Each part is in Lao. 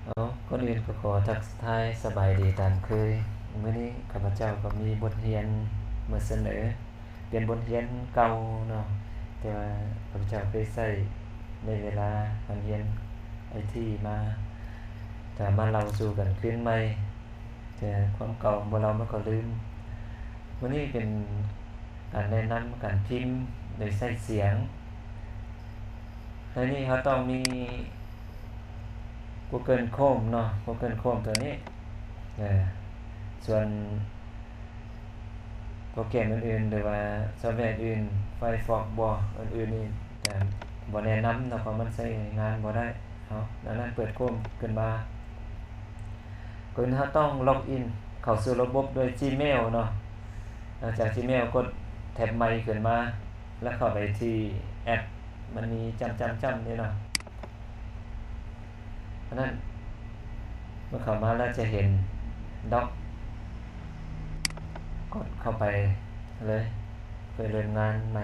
ເອົາ, ກ່ອນອື່ນກໍຂໍທັກທາຍສະບາຍດີຕາມເຄີຍ. ມື້ນີ້ຂ້າພະເຈົ້າກໍມີບົດຮຽນມາສະເໜີ, ເປັນບົດຮຽນເກົ່າເນາະ, ແຕ່ວ່າຂ້າພະເຈົ້າເຄີຍໃຊ້ໃນເວລາຮຽນໄອທີມາ, ແຕ່ມາເລົ່າສູ່ກັນຄືນໃໝ່. ແຕ່ຄວາມເກົ່າບໍ່ເລົ່າມັນກໍລືມ. ມື້ນີ້ເປັນການແນະນຳການພິມໂດຍໃຊ້ສຽງ. ໃນນີ້ເຮົາຕ້ອງມີ Google Chrome ເນາະ, Google Chrome ຕົວນີ້. ເອີ ສ່ວນໂປຣແກຣມອື່ນໆ ຫຼືວ່າຊອບແວອື່ນໆ Firefox ບໍ ອື່ນໆນີ້ ຈະບໍ່ແນະນຳເນາະ, ເພາະມັນໃຊ້ງານບໍ່ໄດ້. ເອົາ, ດັ່ງນັ້ນເປີດ Chrome ຂຶ້ນມາ. ກ່ອນອື່ນເຮົາຕ້ອງ log in ເຂົ້າສູ່ລະບົບດ້ວຍ Gmail ເນາະ. ຫຼັງຈາກ Gmail ກົດແທັບໃໝ່ຂຶ້ນມາ ແລ້ວເຂົ້າໄປທີ່ແອັບ, ມັນມີຈ້ຳໆໆນີ້ເນາະ. ອັນນັ້ນ ເມື່ອເຂົ້າມາແລ້ວຈະເຫັນ Dock, ກົດເຂົ້າໄປເລີຍ ເພື່ອເລີ່ມງານໃໝ່.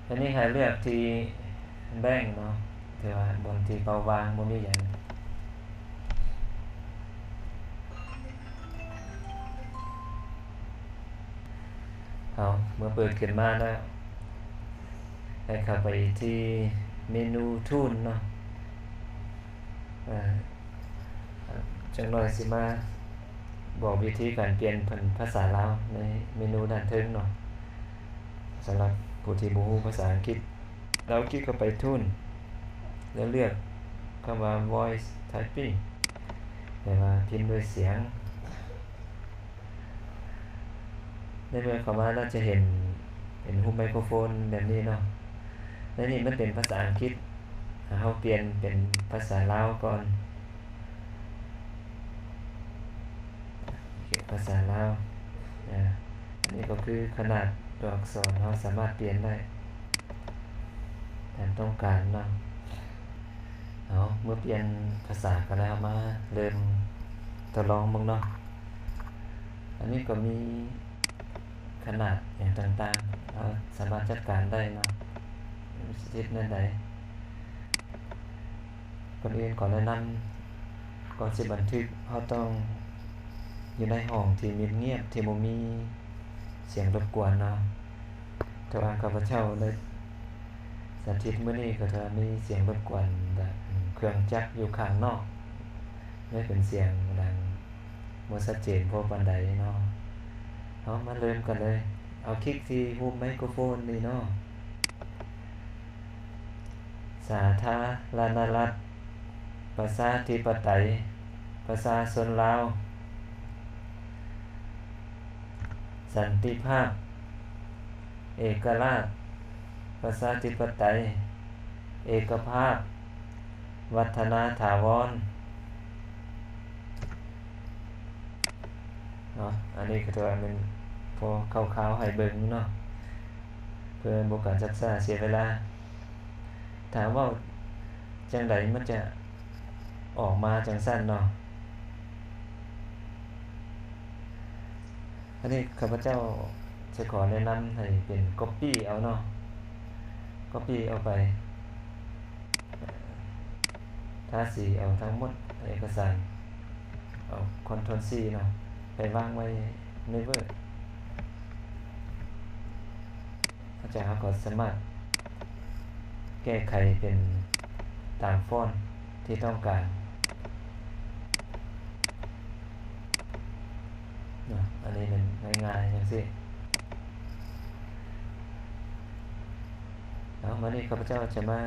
ອັນນີ້ໃຫ້ເລືອກທີ່ Blank ເນາະ, ຖືວ່າບ່ອນທີ່ເປົ່າວ່າງ ບໍ່ມີຫຍັງ. ເອົາ, ເມື່ອເປີດຂຶ້ນມາແລ້ວ ໃຫ້ເຂົ້າໄປທີ່ເມນູ Tool ເນາະ. ເອີ ຈັກໜ້ອຍຊິມາບອກວິທີການປ່ຽນເປັນພາສາລາວໃນເມນູດ້ານເທິງເນາະ, ສຳລັບຜູ້ທີ່ບໍ່ຮູ້ພາສາອັງກິດ. ເຮົາຄລິກເຂົ້າໄປ Tool ແລ້ວເລືອກຄຳວ່າ Voice Typing ແປວ່າພິມດ້ວຍສຽງ. ໃນເມື່ອເຂົ້າມາແລ້ວຈະເຫັນເປັນຮູບໄມໂຄຣໂຟນແບບນີ້ເນາະ. ໃນນີ້ມັນເປັນພາສາອັງກິດ, ເຮົາປ່ຽນເປັນພາສາລາວກ່ອນ. ໂອເຄ, ພາສາລາວ. ອາ ອັນນີ້ກໍຄືຂະໜາດຕົວອັກສອນ ເຮົາສາມາດປ່ຽນໄດ້ຕາມຕ້ອງການເນາະ. ເອົາ, ເມື່ອປ່ຽນພາສາກັນແລ້ວ ເຮົາມາເລີ່ມທົດລອງເບິ່ງເນາະ. ອັນນີ້ກໍມີຂະໜາດຫຍັງຕ່າງໆ ເຮົາສາມາດຈັດການໄດ້ເນາະ, ເຮັດແນວໃດ. ກ່ອນອື່ນຂໍແນະນຳ, ກ່ອນຊິບັນທຶກ ເຮົາຕ້ອງຢູ່ໃນຫ້ອງທີ່ມິດງຽບ ທີ່ບໍ່ມີສຽງລົບກວນເນາະ. ແຕ່ວ່າຂ້າພະເຈົ້າໄດ້ສາທິດມື້ນີ້ ກໍຖືວ່າມີສຽງລົບກວນແບບເຄື່ອງຈັກຢູ່ຂ້າງນອກ, ເລີຍເປັນສຽງດັງບໍ່ຊັດເຈນພໍປານໃດເນາະ. ເຮົາມາເລີ່ມກັນເລີຍ. ເອົາ, ຄລິກທີ່ຮູບໄມໂຄຣໂຟນນີ້ເນາະ. ສາທາລະນະລັດ ປະຊາທິປະໄຕ ປະຊາຊົນລາວ ສັນຕິພາບ ເອກະລາດ ປະຊາທິປະໄຕ ເອກະພາບ ວັດທະນາຖາວອນ. ເນາະ, ອັນນີ້ກໍຖືວ່າແມ່ນພໍຄ່າວໆໃຫ້ເບິ່ງເນາະ ເພື່ອບໍ່ການຊັກຊ້າເສຍເວລາ. ຖ້າເວົ້າຈັ່ງໃດມັນຈະອອກມາຈັ່ງຊັ້ນເນາະ. ອັນນີ້ຂ້າພະເຈົ້າຈະຂໍແນະນຳໃຫ້ເປັນ Copy ເອົາເນາະ, Copy ເອົາໄປ ທາສີເອົາທັງໝົດເອກະສານ, ເອົາ Ctrl C ເນາະ, ໄປວາງໄວ້ໃນ Word. ຫຼັງຈາກເຮົາກໍສາມາດແກ້ໄຂເປັນຕາມຟອນທີ່ຕ້ອງການເນາະ. ອັນນີ້ແມ່ນງ່າຍໆຈັ່ງຊີ້. ເອົາ, ມື້ນີ້ຂ້າພະເຈົ້າຈະມາ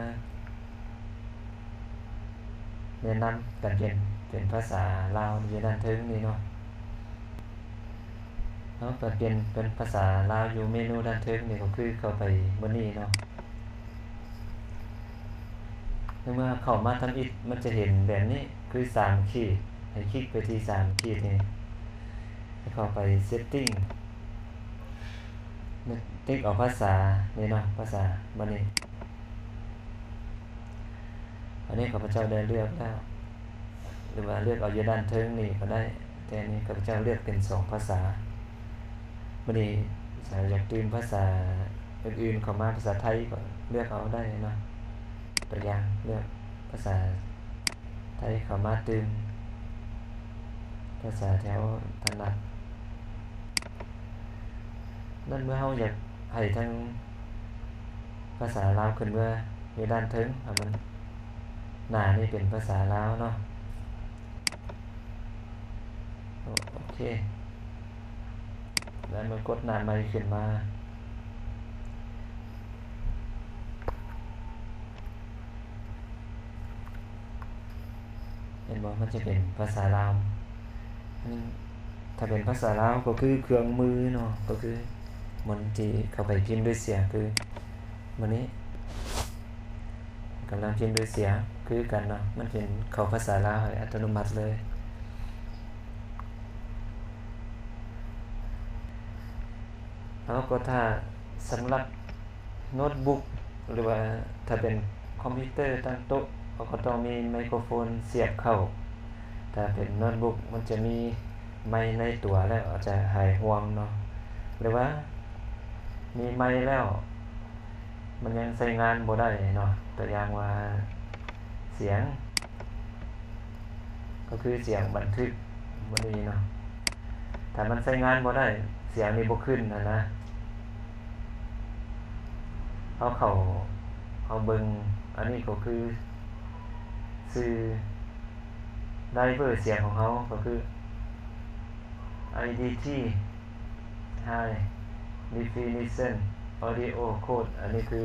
ແນະນຳການປ່ຽນເປັນພາສາລາວຢູ່ດ້ານເທິງນີ້ເນາະ. ເຮົາກະປ່ຽນເປັນພາສາລາວຢູ່ເມນູດ້ານເທິງນີ້ ກໍຄືເຂົ້າໄປບ່ອນນີ້ເນາະ. ໃນເມື່ອເຂົ້າມາທຳອິດ ມັນຈະເຫັນແບບນີ້ ຄືສາມຂີດ, ໃຫ້ຄລິກໄປທີ່ສາມຂີດນີ້ ແລ້ວເຂົ້າໄປ Setting ຕິກເອົາພາສານີ້ເນາະ, ພາສາບາດນີ້. ອັນນີ້ຂ້າພະເຈົ້າໄດ້ເລືອກແລ້ວ ຫຼືວ່າເລືອກເອົາຢູ່ດ້ານເທິງນີ້ກໍໄດ້, ແຕ່ອັນນີ້ຂ້າພະເຈົ້າເລືອກເປັນສອງພາສາ. ບາດນີ້ຖ້າຢາກຕື່ມພາສາອື່ນໆເຂົ້າມາ, ພາສາໄທກໍເລືອກເອົາໄດ້ເນາະ. ຕົວຢ່າງ ເລືອກພາສາໄທເຂົ້າມາຕື່ມ ພາສາທີ່ເຮົາຖະໜັດ. ນັ້ນເມື່ອເຮົາຢາກໃຫ້ທັງພາສາລາວຂຶ້ນເມືອຢູ່ດ້ານເທິງ ເອົາມັນ ໜ້ານີ້ເປັນພາສາລາວເນາະ. ໂອເຄ ແລ້ວມາກົດໜ້າໃໝ່ຂຶ້ນມາ ເຫັນບໍ່? ມັນຈະເປັນພາສາລາວ. ອັນນີ້ ຖ້າເປັນພາສາລາວກໍຄືເຄື່ອງມືເນາະ ກໍຄືມັນທີ່ເຂົ້າໄປພິມດ້ວຍສຽງ ຄືມື້ນີ້ກຳລັງພິມດ້ວຍສຽງຄືກັນເນາະ ມັນເປັນເຂົ້າພາສາລາວໃຫ້ອັດຕະໂນມັດເລີຍ. ເຮົາກໍຖ້າສຳລັບໂນ້ດບຸກ ຫຼືວ່າຖ້າເປັນຄອມພິວເຕີຕັ້ງໂຕະ ເຮົາກໍຕ້ອງມີໄມໂຄຣໂຟນສຽບເຂົ້າ. ຖ້າເປັນໂນ້ດບຸກມັນຈະມີໄມໃນຕົວແລ້ວ ອາດຈະຫາຍຫ່ວງເນາະ ຫຼືວ່າມີໄມແລ້ວ ມັນຍັງໃຊ້ງານບໍ່ໄດ້ເນາະ. ຕົວຢ່າງວ່າສຽງ ກໍຄືສຽງບັນທຶກບໍ່ດີເນາະ ຖ້າມັນໃຊ້ງານບໍ່ໄດ້ ສຽງນີ້ບໍ່ຂຶ້ນຫັ້ນນະ. ເຮົາເຂົ້າ ເຮົາເບິ່ງ ອັນນີ້ກໍຄືຊື່ໄດຣເວີສຽງຂອງເຮົາ ກໍຄື ໄອດີທີ High Definition Audio Code ອັນນີ້ຄື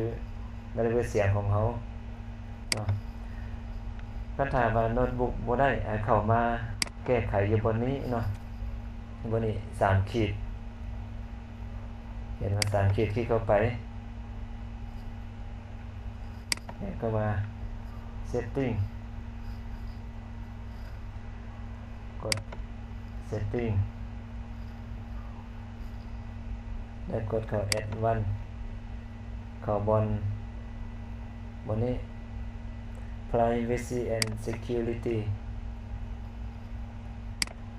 ໄດຣເວີສຽງຂອງເຮົາເນາະ. ຄັນຖ້າວ່າໂນ້ດບຸກບໍ່ໄດ້ ໃຫ້ເຂົ້າມາແກ້ໄຂຢູ່ບ່ອນນີ້ເນາະ ບ່ອນນີ້ສາມຂີດ ເຫັນວ່າສາມຂີດ ຄລິກເຂົ້າໄປ ແລ້ວກໍວ່າ Setting ກົດ Setting ແລ້ວກົດເຂົ້າ Advanced ເຂົ້າບ່ອນ ບ່ອນນີ້ Privacy and Security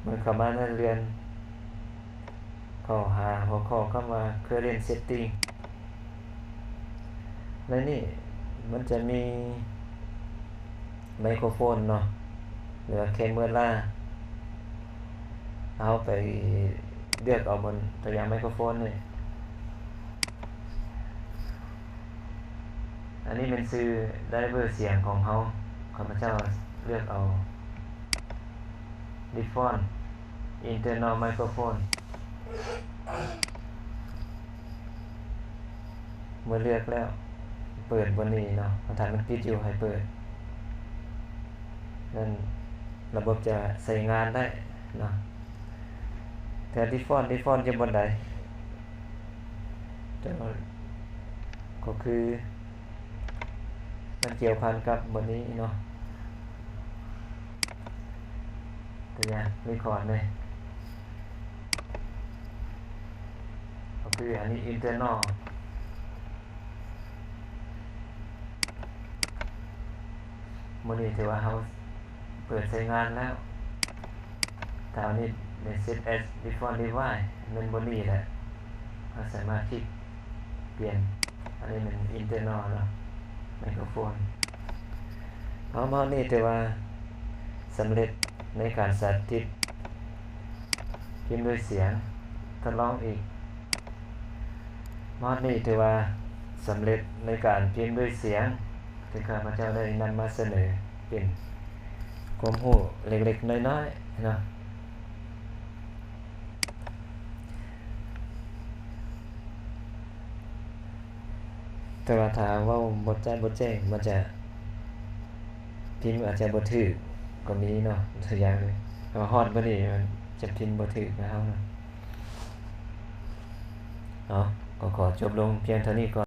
ເມື່ອເຂົ້າມາໃນເລື່ອນ ເຂົ້າຫາຫົວຂໍ້ຄຳວ່າ Current Setting. ໃນນີ້ມັນຈະມີໄມໂຄຣໂຟນເນາະ ຫຼືວ່າແຄເມີຣາ ເຮົາໄປເລືອກເອົາບ່ອນ ຕົວຢ່າງໄມໂຄຣໂຟນນີ້ ອັນນີ້ແມ່ນຊື່ໄດຣເວີສຽງຂອງເຮົາ ຂ້າພະເຈົ້າເລືອກເອົາ Default Internal Microphone. ເມື່ອເລືອກແລ້ວ ເປີດບ່ອນນີ້ເນາະ ຄັນຖ້າມັນປິດຢູ່ໃຫ້ເປີດ ນັ້ນລະບົບຈະໃຊ້ງານໄດ້ເນາະ. ແຕ່ Default Default ຢູ່ບ່ອນໃດ? ແຕ່ວ່າ ກໍຄື ມັນກ່ຽວພັນກັບບ່ອນນີ້ເນາະ ຕົວຢ່າງ Record ເລີຍ ກໍຄືອັນນີ້ Internal. ມື້ນີ້ຖືວ່າເຮົາເປີດໃຊ້ງານແລ້ວ. ຖ້າອັນນີ້ Set as Default Device ແມ່ນບ່ອນນີ້ແຫຼະ ເຮົາສາມາດຄລິກປ່ຽນ. ອັນນີ້ແມ່ນ Internal ເນາະ Microphone. ເຮົາມາຮອດນີ້ຖືວ່າສຳເລັດໃນການສາທິດພິມດ້ວຍສຽງ. ທົດລອງອີກ. ມາຮອດນີ້ຖືວ່າສຳເລັດໃນການພິມດ້ວຍສຽງ ທີ່ຂ້າພະເຈົ້າໄດ້ນຳມາສະເໜີເປັນຄວາມຮູ້ເລັກໆນ້ອຍໆເນາະ. ແຕ່ວ່າຖ້າເວົ້າບໍ່ຈະ ບໍ່ແຈ້ງ ມັນຈະພິມອາດຈະບໍ່ຖືກກໍມີເນາະ. ຕົວຢ່າງເລີຍ ວ່າຮອດມື້ນີ້ມັນຈະພິມບໍ່ຖືກນຳເຮົາເນາະ. ເນາະ ກໍຂໍຈົບລົງພຽງເທົ່ານີ້ກ່ອນ.